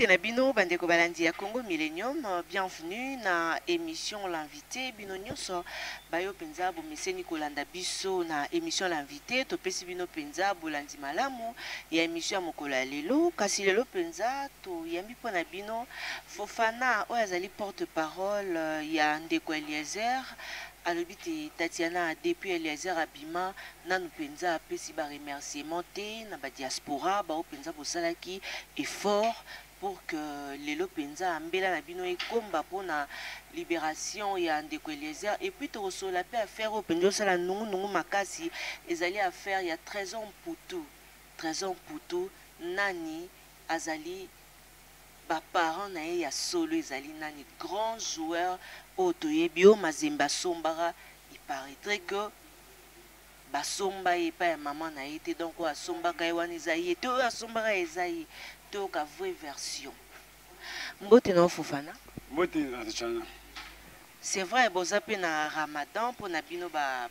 Mbote na bino bandeko balandi ya Congo Millennium, bienvenue na émission L'invité. Bino nyonso bayo penza bomeseni kolanda biso na émission L'invité, topesi bino penza bolandi malamu ya émission ya mokolo ya lelo. Kasi lelo penza toyambi mpo na bino Fofana oyo azali porte-parole ya ndeko Eliezer. Alobi te Tatiana, depuis Eliezer abima nanu penza apesi ba remerciement te na ba diaspora bao penza bosalaki effort pour que lelo penza mbela na bino ekomba pona liberation ya ndeko Eliezer. Et puis tokosolola pe affaire oyo penza osala nungu nungu makasi, ezali affaire ya Trésor Mputu. Trésor Mputu nani azali ba parents na ye ya solo, ezali nani? Grand joueur oyo toyebi oyo Mazembe asombaka, il paraîtrait que basomba ye epai ya mama na ye te, donc oyo asombaka ye wana eza ye te, oyo asombaka ye eza ye. Toyoka vraie version. Mbote na yo Fofana. Mbote na Tatiana. C'est vrai, boza pe na Ramadan pona bino ba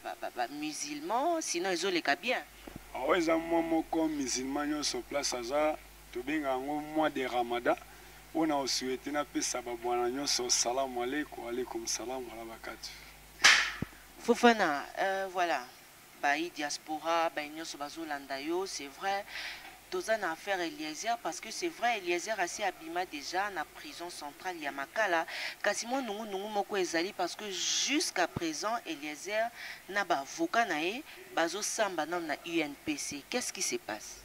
musulmans, sinon ezoleka bien. Awa eza mwa moko musulman nyonso place aza, tobenga yango mois de Ramadan. Oyo na osouhaite napesa babwana nyonso salamu alaikum, alaikum salam wala bakatu. Fofana, voilà, bayi diaspora, bayi nyonso bazolanda yo, c'est vrai, toza na affaire Eliezer, parce que c'est vrai, Eliezer asi abima déjà na prison centrale ya Makala, kasi mwa nungu nungu moko ezali parce que jusqu'à présent Eliezer na ba avocat na ye bazosamba nanu na UNPC. Qu'est-ce qui se passe?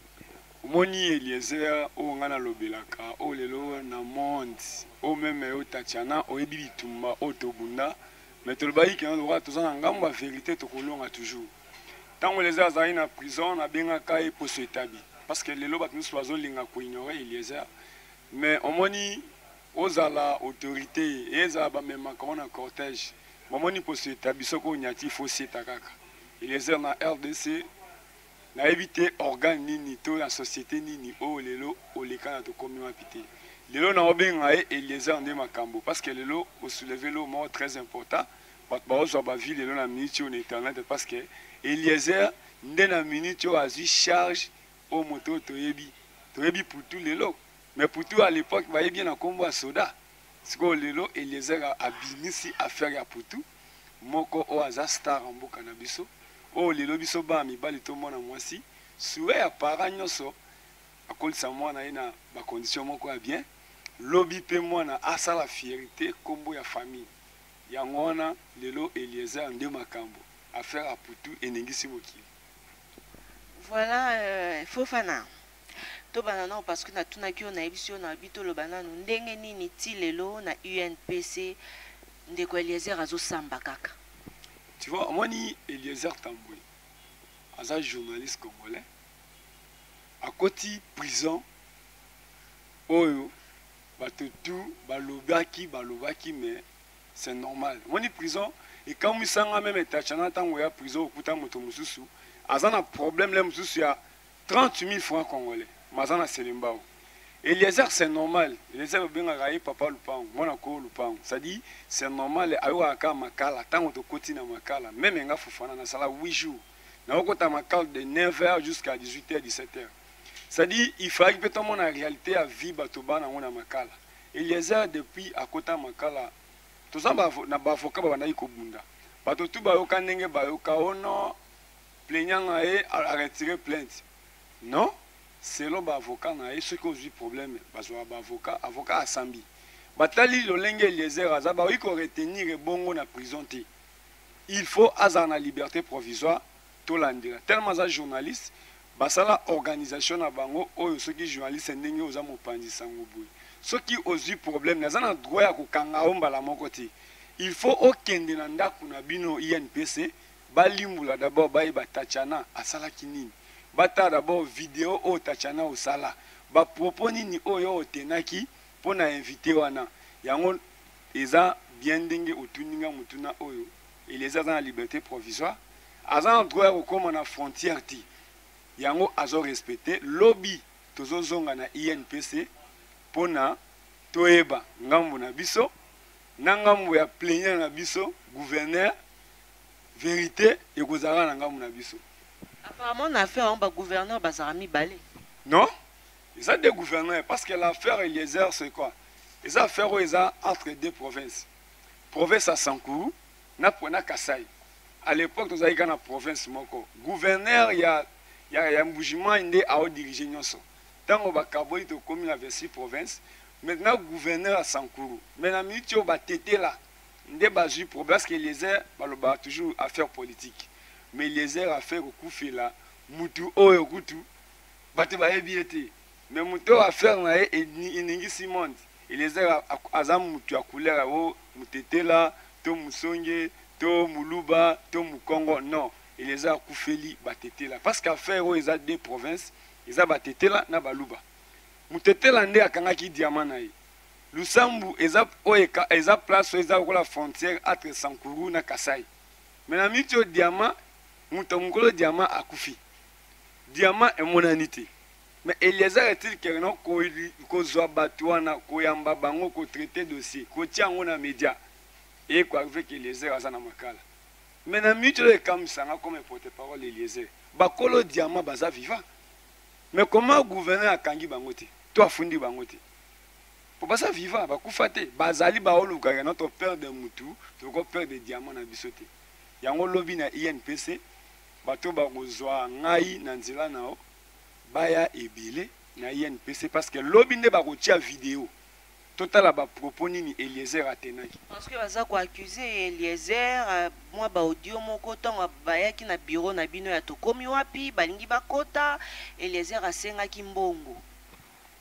Omoni Eliezer oyo nga nalobelaka oyo lelo na monde oyo meme yo Tatiana oyebi bitumba oyo tobunda, mais tolobaki ke lokola toza na ngambo ya vérité tokolonga toujours. Ntango Eliezer azalaki na prison nabengaka ye poso etabi, parce que lelo bato nyonso bazolinga koignorer Eliezer, mais omoni ozala autorité ezala bamemaka ngo na cortège, bamoni poso etabi soki onyati fo sieta kaka. Eliezer na RDC nayebi te organe nini to na société nini oyo lelo oleka na tokomi wapi te. Lelo na obenga ye Eliezer nde makambo, parce que lelo osoulever lo moko très important, bato baozwa ba vie lelo na minute oyo na internet, parce que Eliezer nde na minute oyo azwi charge oyo moto oyo toyebi, toyebi Putu lelo, mais Putu à l'époque bayebi ye na nkombo ya soda. Sikoyo lelo Eliezer abimisi affaire ya Putu moko oyo aza star ya mboka na biso, oyo lelo biso bana mibali to mwana mwasi souhait ya parent nyonso akolisa mwana ye na ba condition moko ya bien, lobi pe mwana asala fierté kombo ya famille. Yango wana lelo Eliezer nde makambo, affaire ya Putu eningisi mokili. Voilà, Fofana, tobanda nano parce que natunaki yo, nayebisi yo nayebi toloba nano ndenge nini ti lelo na UNPC ndeko Eliezer azosamba kaka. Tu vois, omoni Eliezer Tambwe aza journaliste congolais, akoti prison oyo bato tu balobaki balobaki, mais c'est normal. Omoni prison ekamwisanga meme Tatiana, ntango ya prison okuta moto mosusu aza na problème le mosusu ya 30 000 francs congolais, mais aza na selembao. Eliezer c'est normal, Eliezer obengaka ye papa lupango, mwana ko lupango, c'est-à-dire c'est normal ayokaka kaka makala. Ntango tokoti na makala, meme nga Fofana nasala 8 jours naokota makala de 9h jusqu'à 18h 17h, c'est-à-dire il fallait mpe tomona réalité ya vie bato bana yango na makala. Eliezer depuis akota makala toza na baavocat babandaki kobunda, bato tu bayoka ndenge bayoka ono plaignant na ye aretire plainte. Non, selon baavocat na ye, soki ozwi problème bazwaka baavocat, avocat asambi, batali lolenge Eliezer aza, bakoki koretenir ebongo na prison te, il faut azala na liberté provisoire. Tolandela tellement aza journaliste, basala organisation na bango oyo soki journaliste ndenge oza mopanzi sango boye, soki ozwi problème naza na droit ya kokanga yo mbala moko te, il faut okende na ndako na bino INPC balimbula d'abord, bayeba Tatiana asalaki nini, batala d'abord video oyo Tatiana osala, ba propos nini oyo otenaki mpo na invité wana. Yango eza bien ndenge otuni nga motuna oyo. Eliezer aza na liberté provisoire, aza na droit ya kokóma na frontière te, yango azo respecte. Lobi tozozonga na INPC mpona toyeba ngambo na biso na ngambo ya plaignant na biso gouverneur, vérité ekozalaka na ngambo na biso. Apparemment na affaire yango bagouverneur bazalaka mibale. Non, Eza deux gouverneurs, parce que l'affaire Eliezer, c'est quoi? Eza affaire oyo eza entre deux provinces, province ya Sankuru na Kasai. À l'époque tozalaki kaka na province moko. Gouverneur ya Mbujimayi nde aodirige nyonso. Ntango bakaboli, tokomi na 26 province. Maintenant gouverneur ya Sankuru, mais na miniti oyo batetela nde bazwi problème, parce que Eliezer balobaka toujours affaire politique, mais Eliezer affaire kokufela mutu oyo kutu bato bayebi ye te, mais moto oyo affaire na ye eningisi monde. Eliezer aza mutu ya couleur o mutetela to musonge to muluba to mukongo, non. Eliezer akufeli batetela parce que affaire oyo eza deux provinces, eza batetela na baluba. Mutetela nde akangaki diamant na ye. Lusambu eza oyo eza place oyo eza lokola frontière entre Sankuru na Kasai. Mais na miniti oyo diamant, moto mokolo diamant akufi, diamant emonani te. Mais Eliezer est-il que non, kozwa bato wana, koyamba bango, kotraite dossier, kotia yango na média, eye koarrive ke Eliezer aza na makala. Mais na miniti oyo ekamisanga comme porte parole Eliezer, bakolo diamant baza vivant, mais comment gouverneur akangi bango te to afundi bango te? Po baza vivant, bakufa te, bazali baolukaka no toperdre mutu, tokoperdre diamant na biso te. Yango lobi na INPC bato bakozwa ngai na nzela na o baya ebele na INPC, parce que lobi nde bakotia video, totala bapropos nini Eliezer atenaki. Parce que baza koaccuse Eliezer, mwa baaudio moko, ntango bayaki na bureau na bino ya Tokomi Wapi, balingi bakota, Eliezer asengaki mbongo.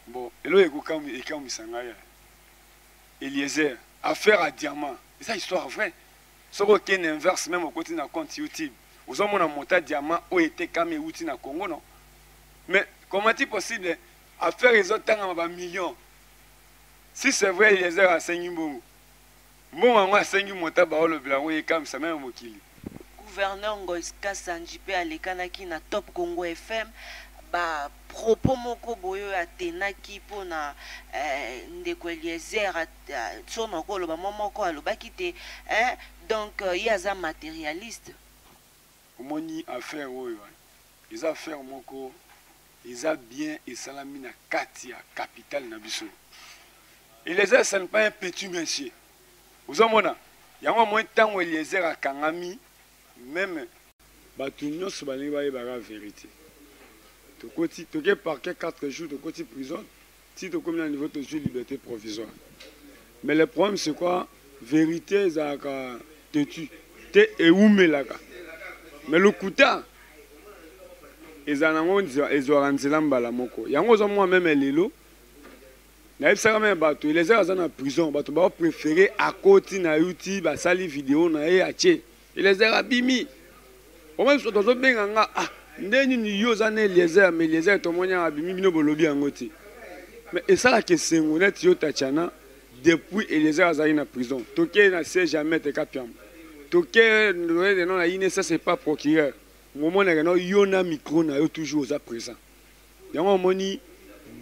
Bon, eloko ekamwisa ngai, Eliezer, affaire ya diamant eza histoire vraie. Soki okende inverse, même okoti na compte YouTube, ozomona mota diamant oyo etekami euti na Congo, non? Mais comment est possible affaire ezotangama bamillion? Si c'est vrai Eliezer asengi mbongo, mbongo yango asengi mota, baolobela yango, ekamwisa même mokili. Gouverneur Ngoy Kasanji mpe alekanaki na Top Congo FM, bapropos moko boye oyo atenaki mpona ndeko Eliezer, so na koloba mwa moko alobaki te, eh, donc ye aza matérialiste. Omoni affaire oyo eza affaire moko eza bien esalami na kati ya capitale na biso. Eliezer, ce n'est pas un petit monsieur. Ozomona yango moi, ntango Eliezer akangami, même bato nyonso balingi bayebaka vérité. Tokoti, toke parquet 4 jours, tokoti prison ti tokomi na niveau tozwi liberté provisoire. Mais le problème, c'est quoi? Vérité ezalaka têtu te, ewumelaka, mais lokuta ezala nango ezwaka nzela mbala moko. Yango ozomona même lelo nayebisaka même bato, Eliezer aza na prison, bato baopréféré akoti na YouTube, asali video na ye, atie Eliezer abimi. Omoi biso tozobenga nga: "Ah, nde nini yo oza na Eliezer?" Mais Eliezer tomoni yango abimi, bino bolobi yango te. Mais esalaka esengo neti yo Tatiana, depuis Eliezer azalaki na prison, tokei na siège ya maître Kapiamba, toke no na inesa, c'est pas procureur, ngomonaka no yo na micro na yo, toujours oza présent. Yango omoni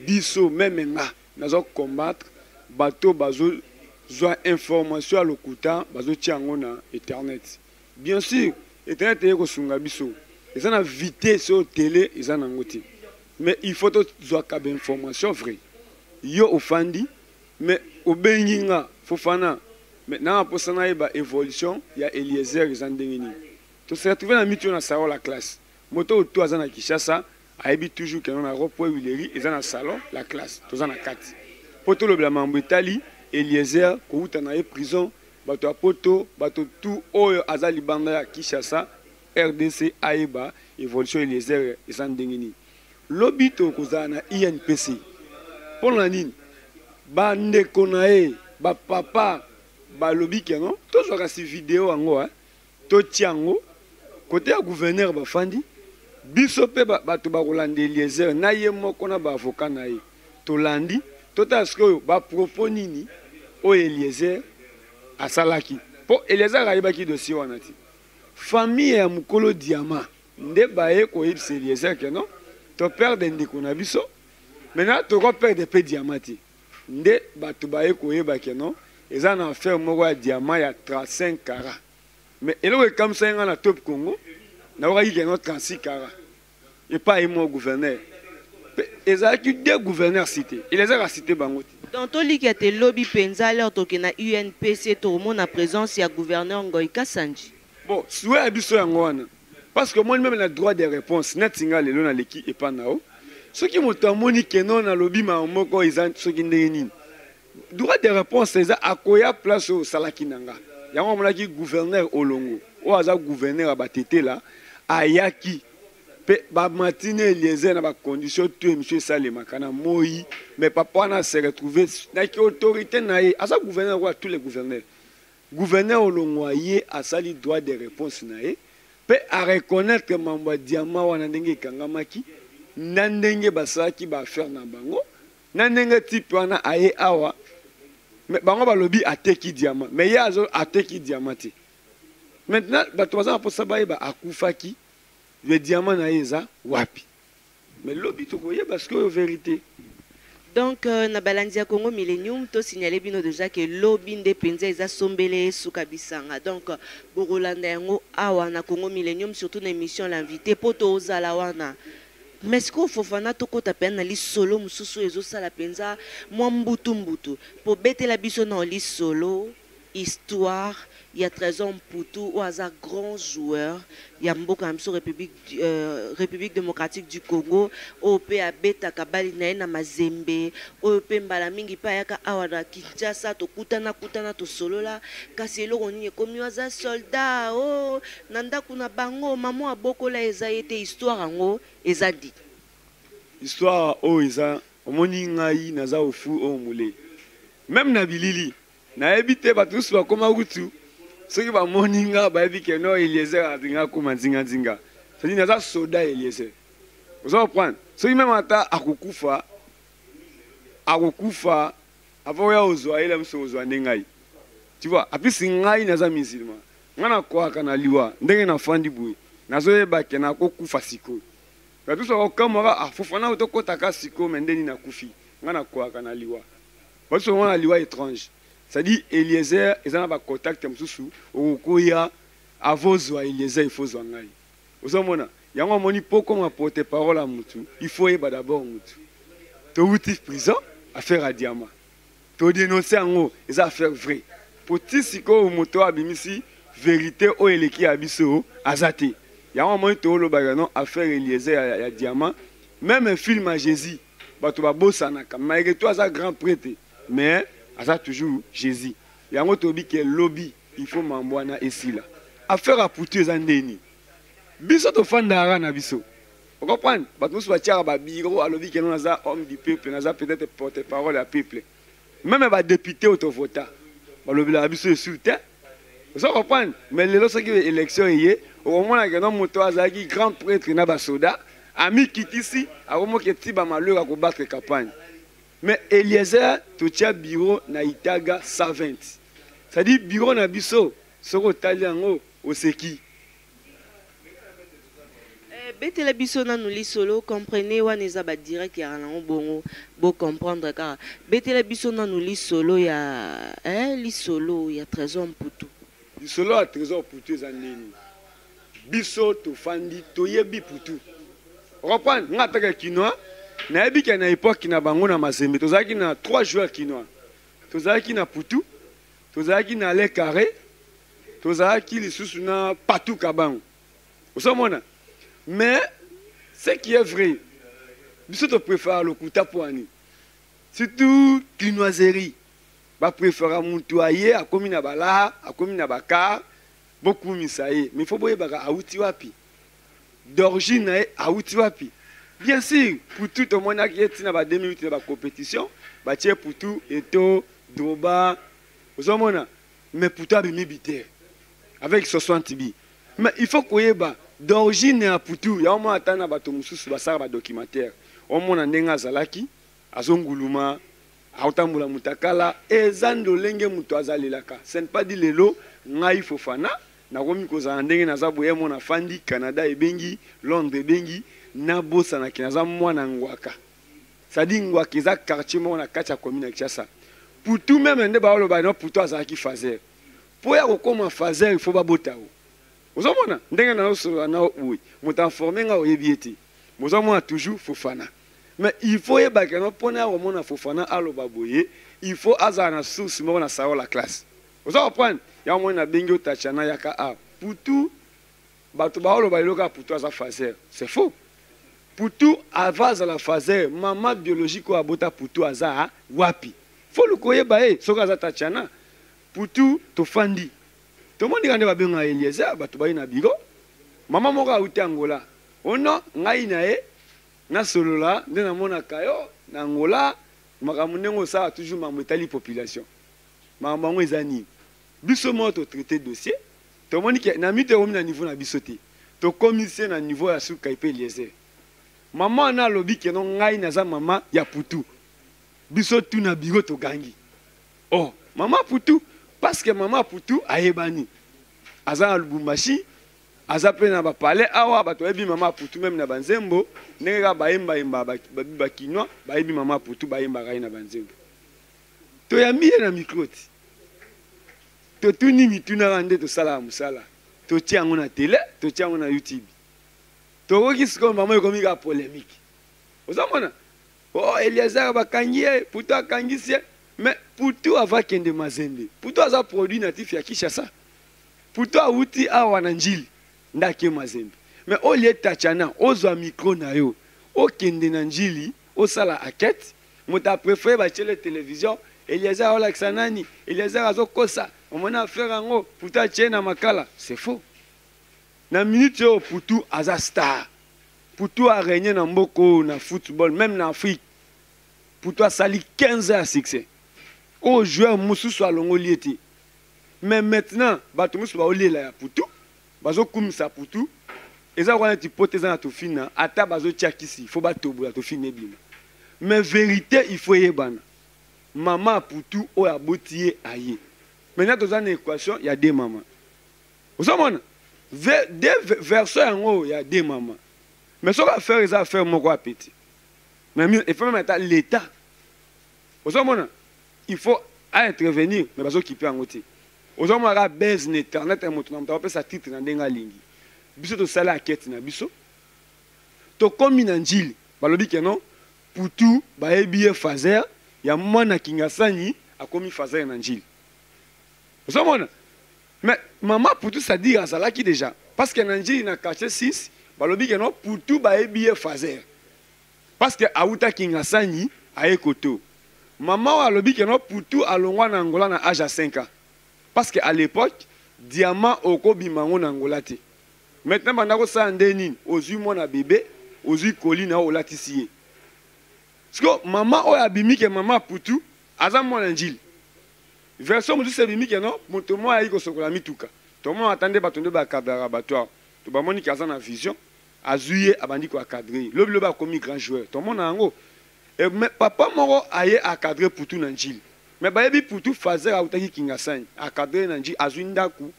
biso, même nga naza combattre bato bazozwa information ya lokuta, bazotia yango na internet. Bien sûr internet eye kosunga biso, eza na vitesse oyo télé eza nango te, mais il faut tozwaka bainformation vrai. Yo ofandi, mais obengi nga Fofana, mais nanga mposa nayeba évolution ya Eliezer eza ndenge nini. Tose retrouve na miti oyo na salon La Classe. Moto oyo to aza na Kinshasa ayebi toujours keno na rond-point Huileries eza na salon La Classe. Toza na kati mpo tolobela mambo etali Eliezer kowuta na ye prison. Bato ya poto, bato tu oyo aza libanda ya Kinshasa, RDC, ayeba évolution Eliezer eza ndenge nini. Lobi tokozala na INPC. Mpo na nini? Bandeko na ye, bapapa balobi keno tozwaka si video yango, totia yango kote ya gouverneur, bafandi biso mpe bato bakolanda Eliezer na ye moko na baavocat na ye. Tolandi, totala sikoyo bapropos nini oyo Eliezer asalaki, mpo Eliezer ayebaki dossier wana ti famille ya mokolo diamant nde baye koyebisa Eliezer ke non, toperdre ndeko na biso, maintenant tokoperdre mpe diamant te. Nde bato baye koyeba ke non, eza na affaire moko ya diamant ya 35 carats. Mais eloko ekamisaki nga, na Top Congo nayokaki ke non, 36 carats epai ye moko gouverneur. Mpe ezalaki deux gouverneurs cité, Eliezer acité bango te. Donc tolikia te lobi mpenza l'heure toke na UNPC, tokomona présence ya gouverneur Ngoy Kasanji. Bon, souhait ya biso yango wana, parce que omoni, même na droit de réponse, neti nga lelo naleki epa na yo, soki moto amoni keno nalobi makambo moko eza soki ndenge nini, droit de réponse eza akoya place oyo osalaki na nga. Yango amonaki gouverneur Olongo oyo aza gouverneur ya Batetela, ayaki mpe bamatine Eliezer na bacondition to émission esalemaka na moi. Mais papa wana se retrouve naki autorité na ye, aza gouverneur oyo tous les gouverneurs. Gouverneur Olongo aye, asali droit de réponse na ye mpe areconnaître mambo ya diamant wana, ndenge ekangamaki na ndenge basalaki baaffaire na bango, na ndenge type wana aye awa. Mais bango balobi ateki diamant, mais ye azo ateki diamant te. Maintenant bato baza na mposa bayeba akufaki, le diamant na ye eza wapi? Mais lobi tokoyeba sikoyo vérité. Donc na balandi ya Congo Millennium, tosignale bino déjà ke lobi nde mpenza eza sombele esuka bisanga. Donc bokolanda yango awa na Congo Millennium, surtout na émission L'invité, mpo tozala wana. Mais sikoyo, Fofana, tokɔta mpenza na lisolo mosusu oyo ezosala mpenza mwa mbutu-mbutu, mpo betela biso na lisolo, histoire ya Trésor Mputu oyo aza grand joueur ya mboka na biso République démocratique du Congo, oyo mpe abetaka bali na ye na Mazembe, oyo mpe mbala mingi mpe ayaka awa na Kinshasa, tokutana kutana, tosolola. Kasi eloko nini ekomi aza soldat o na ndako na bango, mama abokola eza ye te? Histoire yango eza nini? Histoire oyo eza, omoni, ngai naza ofu oyo mole même na bilili nayebi te. Bato nyonso bakóma kutu, soki bamoni nga, bayebi ke no, Eliezer alinga akóma nzinganzinga, c'est-à-dire naza soda Eliezer. Oza comprendre? Soki même ata akokufa, akokufa avant oya ozwa ye, la moso ozwa nde ngai, tu vois. Apisi ngai naza musulman, ngai nakwaka na liwa. Ndenge nafandi boye, nazoyeba ke nakokufa sikoyo. Bato nyonso bakokamwaka: "Afofana, tokɔtaka sikoyo." Me ndeni nakufi, ngai nakwaka na liwa. Bato nyonso na liwa étrange, c'est-à-dire Eliezer eza na bacontact mosusu. Okokoya avant ozwa Eliezer, il faut ozwa ngai. Ozomona yango, amoni mpo koma porte parole ya mutu, il faut oyeba d'abord mutu. Towuti prison, affaire ya diamant, todénonce yango, eza affaire vrai. Po ti sikoyo moto oyo abimisi vérité oyo eleki ya biso aza te. Yango amoni toolobaka non, affaire Eliezer ya diamant, même film ya Jésus, bato babosanaka, malgré tout aza grand prêtre, mais aza toujours Jésus. Yango toyebi ke lobi il faut mambo wana esila. Affaire ya Putu eza ndeni, biso tofandaka na biso, ocomprendre? Bato mosusu batiaka babiro, alobi ke no, naza homme du peuple, naza peut-être porte parole ya peuple. Même badéputé oyo tovota balobelaka biso esu te, oza comprendre? Mais lelo soki élection eye, okomona ke no, moto azalaki grand prêtre na basoda amikitisi, akomoki eti bamalheur akobattre campagne. Mais Eliezer, totia bureau na Itaga 120, c'est-à-dire bureau na biso, soki otali yango, oseki. Betela biso nanu lisolo. Comprenez, wana eza badirect yaka nango bongo, bocomprendre kaka. Betela biso nanu lisolo ya lisolo ya Trésor Mputu. Lisolo ya Trésor Putu eza ndeni, biso tofandi, toyebi Putu, ocomprendre? Nga ataka kinois, nayebi ke na époque na bango na Mazembe, tozalaki na trois joueurs kinois. Tozalaki na Putu, tozalaki na Le Carré, tozalaki lisusu na Patu Kabango, ozomona? Mais ce qui est vrai, biso topréfère lokuta. Mpo ani surtout kinoiserie, bapréféra mutu aye akomi na balaa, akomi na bakar, bokumisa ye. Mais faut boyebaka awuti wapi, d'origine na ye awuti wapi. Bien sûr, Putu tomonaki ye ntina ba 2008 na bacompétition, batie Putu eto Droba, ozomona? Mais Putu abimi buteur avec 60 buts. Mais il faut koyeba d'origine ya Putu. Yango mona ata na bato mosusu basala badocumentaire, omona ndenge azalaki azonguluma, aotambola mutakala. Eza ndolenge moto azalelaka. Ce n'est pas dit lelo ngai Fofana nakomi kozala ndenge naza boye, mo nafandi Canada, ebengi Londres, ebengi nabosanaki naza mwana Ngwaka. C'est-à-dire Ngwaka eza quartier moko na kati ya commune ya Kinshasa. Putu même nde baoloba no, Putu azalaki faser. Mpo ya kokóma faser, il faut babota o. Ozomona ndenge nazosolola na boye, moto aforme nga oyebi ye te, bozomona toujours Fofana. Mais il faut yeba que non, mpona ya komona Fofana aloba boye, il faut azala na source moko na salon la classe. Oza comprendre? Yango moni nabengi yo Tatiana, yaka a Putu. Bato baoloba lelo kaka Putu aza faser, c'est faux. Putu ava azala faser, mama biologique oyo abota Putu aza wapi? Faut luka oyeba ye soki aza Tatiana. Putu tofandi, tomoni kaka nde babengaka Eliezer. Bato bayi na biro, mama moko auti Angola. Ono ngai na ye nasolola nde namonaka yo na Angola, makambo ndenge osala toujours, makambo etali population, makambo yango eza nini? Biso moko totraite dossier, tomoni ke na mito ekomi na niveau na biso te, tokomisi ye na niveau ya suka epe Eliezer. Mama wana alobi que non, ngai naza mama ya Putu. Biso tu na biro togangi: "Oh, mama Putu!" Parce que mama Putu ayebani, aza na Lubumbashi, aza mpe na bapalais awa. Bato bayebi mama Putu même na banzembo, ndenge kaka bayembayemba, bakinois bayebi mama Putu, bayembaka ye na banzembo. Toyambi ye na micro ti totuni mitunaka nde tosalaka mosala, totia yango na tele, totia yango na YouTube. Tokoki sikoyo, mama ekomi kaka polémique. Ozomona, oh, Eliezer bakangi ye, Putu akangisi ye. Mais Putu ava kende Mazembe, Putu aza produit natif ya Kinshasa. Putu awuti awa na Njili nde ake Mazembe. Mais olie Tatiana, ozwa micro na yo, okende na Njili, osala enquête. Moto apréféré batiele télévision, Eliezer aolakisa nani, Eliezer azokosa. Omoni affaire yango, Putu atie na makala, c'est faux. Na minute oyo Putu aza star. Putu arègne na mboka oyo na football, même na Afrique. Putu asali 15 ans ya succès oyo joueur mosusu alongoli ye te. Mais maintenant bato mosusu baolela ya Putu, bazokumisa Putu. Eza wana neti po te, eza na tofina, ata bazotia kisi, faut batobola tofina ebima. Mais vérité il faut eyebana. Mama ya Putu oyo aboti ye aye. Maintenant toza na équation ya deux mama. Ozomona deux version yango ya deux mama. Mais soki affaire eza affaire moko ya petit, mais il faut même ata l'État, ozomona, il faut intervenir. Mais bazokipe yango te. Ozomona kaka base na internet ya moto na moto akopesa titre na ndenge alingi. Biso tosala enquête na biso, tokómi na Njili, balobi que non, Putu bayebi ye faser ya mwana Kingasani, akomi faser na Njili. Ozomona, mais mama Putu, c'est-à-dire azalaki déjà, parce que na Njili na quartier 6, balobi que non, Putu bayebi ye faser parce que awuta Kingasani, aye koto. Mama oyo alobi que non, Putu alongwa na Angola na âge ya 5 ans, parce que à l'époque diamant okobima yango na Angola te. Maintenant banda kosala nde nini? Ozwi mwana bebe, ozwi koli na yo, olatisi ye. Siko mama oyo abimi ke mama Putu aza mwana Njili. Version mosusu ebimi que non, moto moko ayaki kosokola mituka. Tomona ata nde bato nde baencadraka bato awa, to bamoni ke aza na vision, azwi ye, abandi koencadrer ye. Lobi lobi akomi grand joueur. Tomona yango. Mais papa moko aye encadre Putu na Njili, mais bayebi Putu fazer autaki Kingasani, encadre na Njili, azwi ndako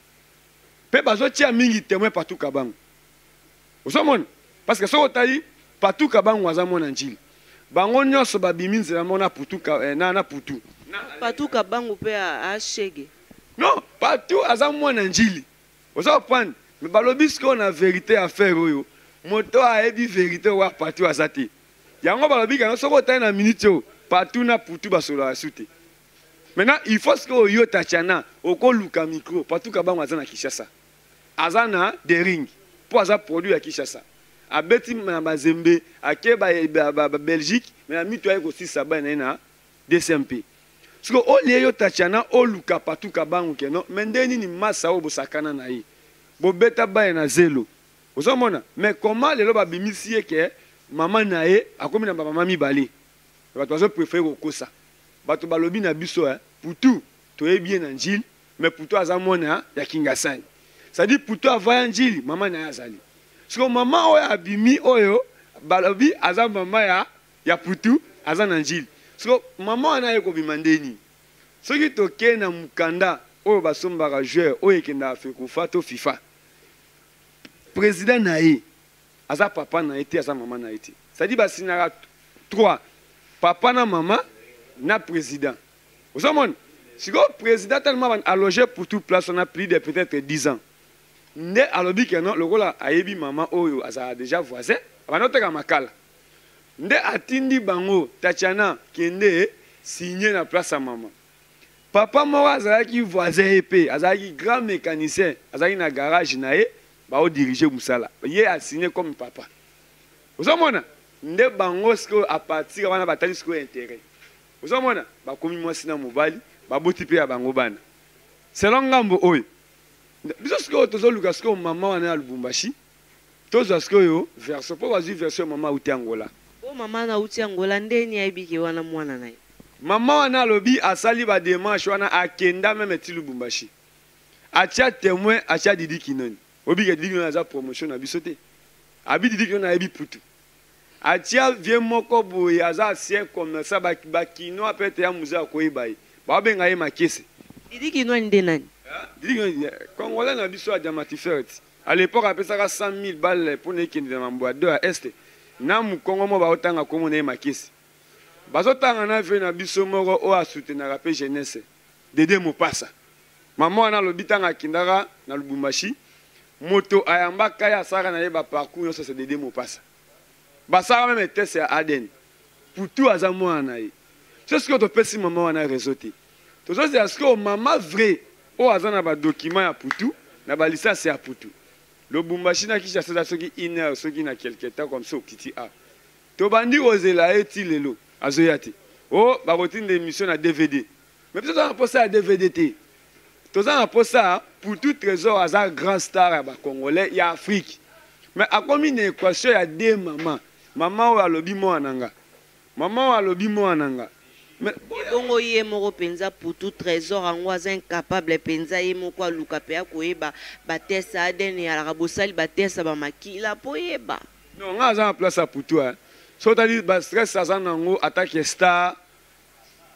mpe bazotia mingi témoin Patu Kabango. Ozomona, parce que soki otali, Patu Kabango aza mwana Njili. Bango nyonso babimi nzela moko na Putu na Putu. Patu Kabango mpe ashege. Non, Patu aza mwana Njili, oza comprendre? Mais balobi sikoyo na vérité, affaire oyo moto ayebi vérité oyo Patu aza te. Yango balobi kango. Soki otali na minute oyo, Patu na Putu basololaka su te. Maintenant il faut sikoyo yo Tatiana okoluka micro. Patu Kabango aza na Kinshasa, aza na Daring mpo aza produit ya Kinshasa. Abeti na Mazembe, ake Babelgique, mais na mito aye kosisa bana na ye na DCMP. Siko olie yo Tatiana oluka Patu Kabangu que non, mais nde nini masa oyo bosakana na ye, bobeta baya na zelo. Ozomona, mais comment lelo babimisi ye ke mama na ye akomi na bamama mibale? Bato bazopréférer kokosa bato. Balobi na biso, Putu toyebi ye na Njili, mais Putu aza mwana ya Kingasani, c'est-à-dire Putu avaya Njili, mama na ye azali. Siko mama oyo abimi oyo balobi aza mama ya Putu, aza na Njili. Siko mama wana aye kobima ndeni? Soki tokei na mokanda oyo basombaka joueur oyo ekendaka FECOFA to FIFA, président na ye aza papa na ye te, aza mama na ye te. C'est-à-dire basinaka 3, papa na mama na président. Ozomona sikoyo président tellement alloge pour tout place, on a plus de peut-être 10 ans nde alobi que non, lokola ayebi mama oyo azala déjà voisin, abanda oteka makala. Nde atindi bango, Tatiana, kende signer na place ya mama. Papa moko azalaki voisin ye mpe azalaki grand mécanicien, azalaki na garage na ye, bao diriger mosala. Ye a signer comme papa. Ozomona? Nde bango sikoyo à partir wana batali sikoyo intérêt. Ozomona? Bakomi mwasi na mobali, baboti mpe ya bango bana. Selon ngambo oyo. Biso sikoyo tozoluka sikoyo mama wana ya Lubumbashi, tozwa sikoyo version mpo bazwi version ya mama auti Angola. Po mama wana auti Angola ndeni ayebi ke wana mwana na ye? Mama wana alobi asali ba demarche wana, akenda meme ti Lubumbashi. Atia témoin, atia Didi Kinoni. Oyebi ke Didi Kinoni aza promotion na biso te. Abi Didi Kinoni ayebi Putu. Atia vieux moko boye aza ancien commerçant, ba kinois peut-être ya muze akoyeba ye. Babenga ye Makese. Didi Kinoni nde nani? Didi Kinoni congolais na biso ya diamantifère ti. À l'époque apesaka 100 000 balles mpo na ekende na mambo ya do ya est na mokongo moko baotanga kombo na ye Makese. Bazotanga na vieux na biso moko oyo asoutenaka mpe jeunesse, Dede Mopasa. Mama wana alobi ntango akendaka na Lubumbashi, moto ayambaka ye asalaka na ye ba parcours nyonso, c'est Dede Mopasa. Basalaka meme test ya ADN. Putu aza mwana na ye. So sikoyo topesi mama wana réseau te. Tozozela sikoyo mama vrai oyo aza na ba document ya Putu, na ba licence ya Putu. Lubumbashi na Kinshasa eza soki une heure, soki na quelque temps comme ça okiti a. Tobandi kozela ye ti lelo azoya te. Oh, bakotinda émission na DVD. Mais biso toza na posa ya DVD te. Toza na posa Putu Trésor aza grand star ya ba Congolais ya Afrique. Mais akomi na équation ya deux mama. Mama oyo alobi mwana nga. Mama oyo alobi mwana nga. Mais ebongo ye moko mpenza Putu Trésor yango aza incapable mpenza ye moko aluka mpe akoyeba batest ADN eyalaka, bosali batest ya bamakila mpo yeba. Non, nga aza na place ya Putu hein. So otali ba stress aza nango atake star,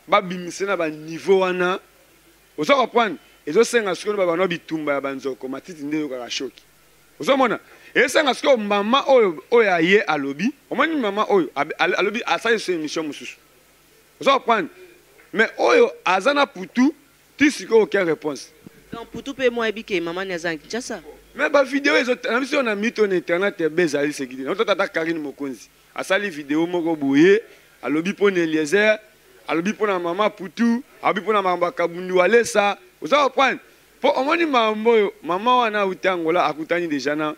babimise na ba niveau wana. Ozo comprendre? Ezosenga sikoyo ba bana bitumba ya banzoko matiti nde eyokaka shoki. Ozomona? Esenga sikoyo mama oyo oyo aye alobi, omoni mama oyo alobi asali so émission mosusu. Ozo comprendre? Mais oyo aza na Putu ti sikoyo aucune réponse. Donc Putu mpe mo ayebi ke mama ni aza na Kinshasa. Mais ba vidéo ezo na biso na mito na internet ebe ezali sekiti. Na tata Karine Mokonzi asali vidéo moko boye, alobi mpo na Eliezer, alobi mpo na mama Putu, alobi mpo na makambo ya Kabundu Walesa. Oza comprendre? Po omoni makambo oyo mama wana auti Angola akutani déjà na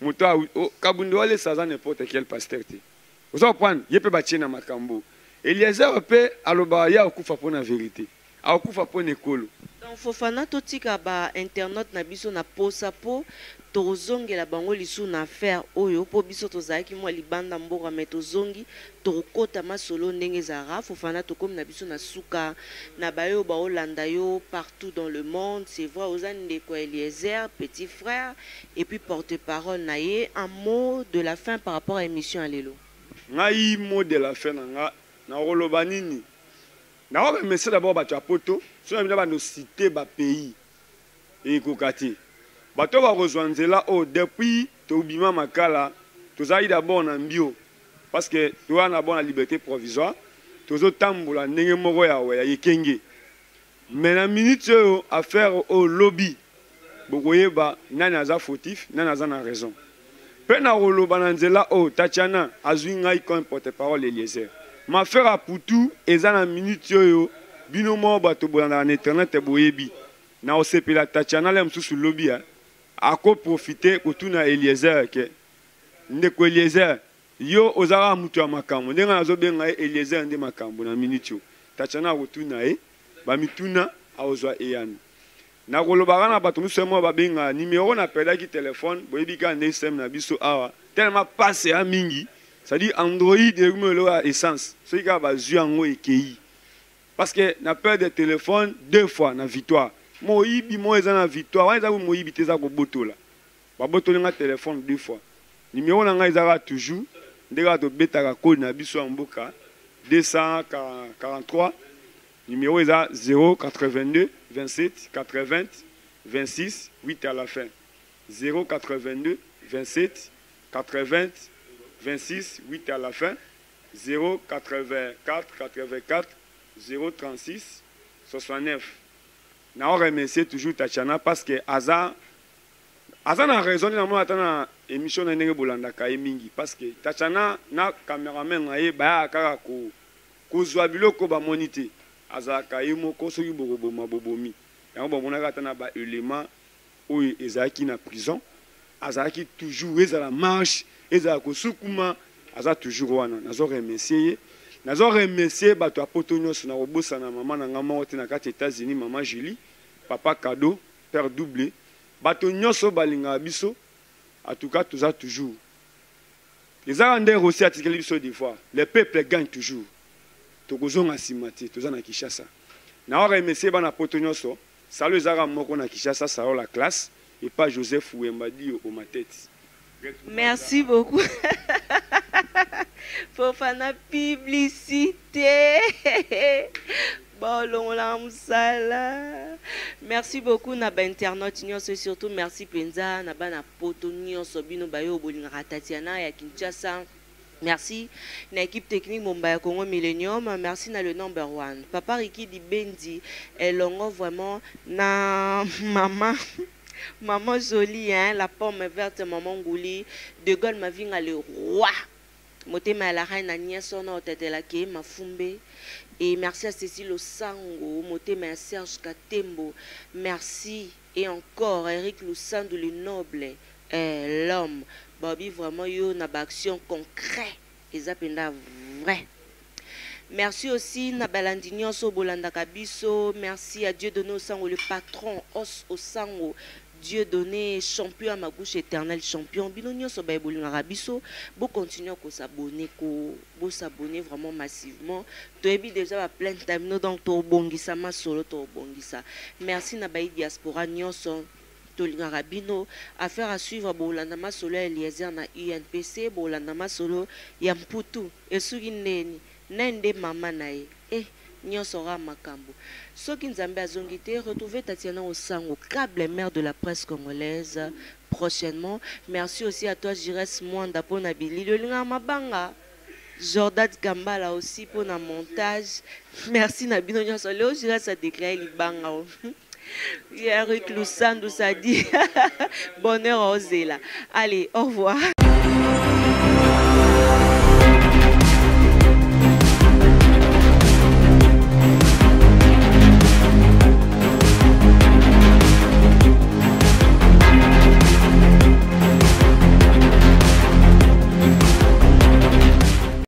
moto Kabundu Walesa aza n'importe quel pasteur te. Oza comprendre? Ye mpe batie na makambo. Eliezer mpe alobaka ye akufa mpo na vérité. Akufa mpo na ekolo. Donc Fofana, totika ba internaute na biso na posa po tozongela bango lisu na affaire oyo, mpo biso tozalaki mwa libanda mboka, mais tozongi, tokokota masolo ndenge ezalaka. Fofana, tokomi na biso na suka na bayo baolanda yo partout dans le monde. C'est vrai, oza ndeko ya Eliezer, petit frère et puis porte-parole na ye. Un mot de la fin par rapport à émission ya lelo. Ngai, mot de la fin na nga, nakoloba nini? Nakoremercier d'abord bato ya poto. Soki na bino bando cité ba pays ekoka te, bato oyo bakozwa nzela oyo. Depuis tobima Makala, tozalaki d'abord na mbio parce que toza na bona liberté provisoire, tozotambola ndenge moko ya yekenge. Mais na minute oyo, affaire oyo lobi bokoyeba nani aza fautif, nani aza na raison. Mpe na koloba na nzela oyo, Tatiana azwi ngai comme porte-parole Eliezer. Ma frère ya Putu eza na minute oyo, bino moko bato bolandaka na internet boyebi. Na kosepela Tatiana le mosusu lobi akoprofite kotuna Eliezer ke ndeko Eliezer, yo oza kaka moto ya makambo ndenge nazobenga ye Eliezer nde makambo. Na minute oyo Tatiana akotuna ye bamituna, akozwa eyano. Nakolobaka na bato mosusu moko babenga numero napelaki telefone, boyebi kaka nde système na biso awa tellement passe ya mingi, c'est-à-dire Android ekomi eloko ya essence, soki kaka bazwi yango ekei. Parce que na perdre téléphone deux fois na Victoire, moyibi moko eza na Victoire wana, eza moyibi te, eza kobotola. Babotoli nga téléphone deux fois. Numéro na ngai ezaka toujours nde kaka tobetaka code na biso ya mboka 243. Numéro eza 082 27 80 26 8 à la fin. 082 27 80 26 8 à la fin. 084 84 036 69. Na remercier toujours Tatiana parce que aza Aza na raison nde namona ata na emission na ye ndenge bolandaka ye mingi parce que Tatiana na cameraman na ye bayaka kaka ko kozua biloko bamoni te. Azalaka ye moko soki bokoboma bobomi. Yango bamonaka ata na ba elements oyo ezalaki na prison azalaki toujours ezala marche ezala kosukuma aza toujours wana. Nazo remercier ye. Nazo remercier bato ya poto nyonso nakobosana mama na nga moko te na kati ya Etats-Unis mama Julie, papa Cadeau, père double. Bato nyonso balingaka biso en tout cas toza toujours. Ezaka nde Rossy atikeli biso devoir. Le peuple gagne toujours. Tokozonga nsima te, toza na Kinshasa. Na remercier bana poto nyonso. Salon ezaka moko na Kinshasa, salon la classe et pas Joseph Wemba Dio au ma tête. Merci beaucoup. Fofana publicité. Bolongola mosala. Merci beaucoup na ba internautes nyonso et surtout merci penza na bana poto nyonso bino bayo bolingaka Tatiana ya Kinshasa. Merci na équipe technique Momba ya Congo Millennium. Merci na le number one. Papa Ricky Dibendi elongo vraiment na maman Maman jolie hein, la pomme verte maman Ngouli, De Gaulle Mavinga le roi. Motema ya la reine Agnès ona otetelaki mafumbe. Et merci à Cécile Osango, motema ya Serge Katembo. Merci et encore Eric Lusandu le noble, eh, l'homme. Bobby vraiment yo na ba action concret. Eza penda vrai. Merci aussi na balandi nyonso bolandaka biso. Merci à Dieu donné Osango le patron Os Osango. Dieu donné champion à ma gauche éternel champion. Bino nyonso ba bolingaka biso. Bo continuer ko s'abonner ko bo s'abonner vraiment massivement. Toyebi déjà ba plein time donc to bongisa masolo to bongisa. Merci na ba diaspora nyonso. Tolingaka bino. Affaire à suivre bolanda masolo ya Eliezer na UNPC, bolanda masolo ya Mputu esuki ndeni nani nde mama na ye eh nyonso ra makambo. Soki Nzambe azongi te, retrouver Tatiana Osango, câble mère de la presse congolaise prochainement. Merci aussi à toi Jires Mwanda pona bilili olingaka mabanga. Jordan Gambala aussi pour na montage. Merci na bino nyonso. Leo Jires a déclaré libanga. Eric Lusandu ça dit bonheur Ozela. Allez, au revoir.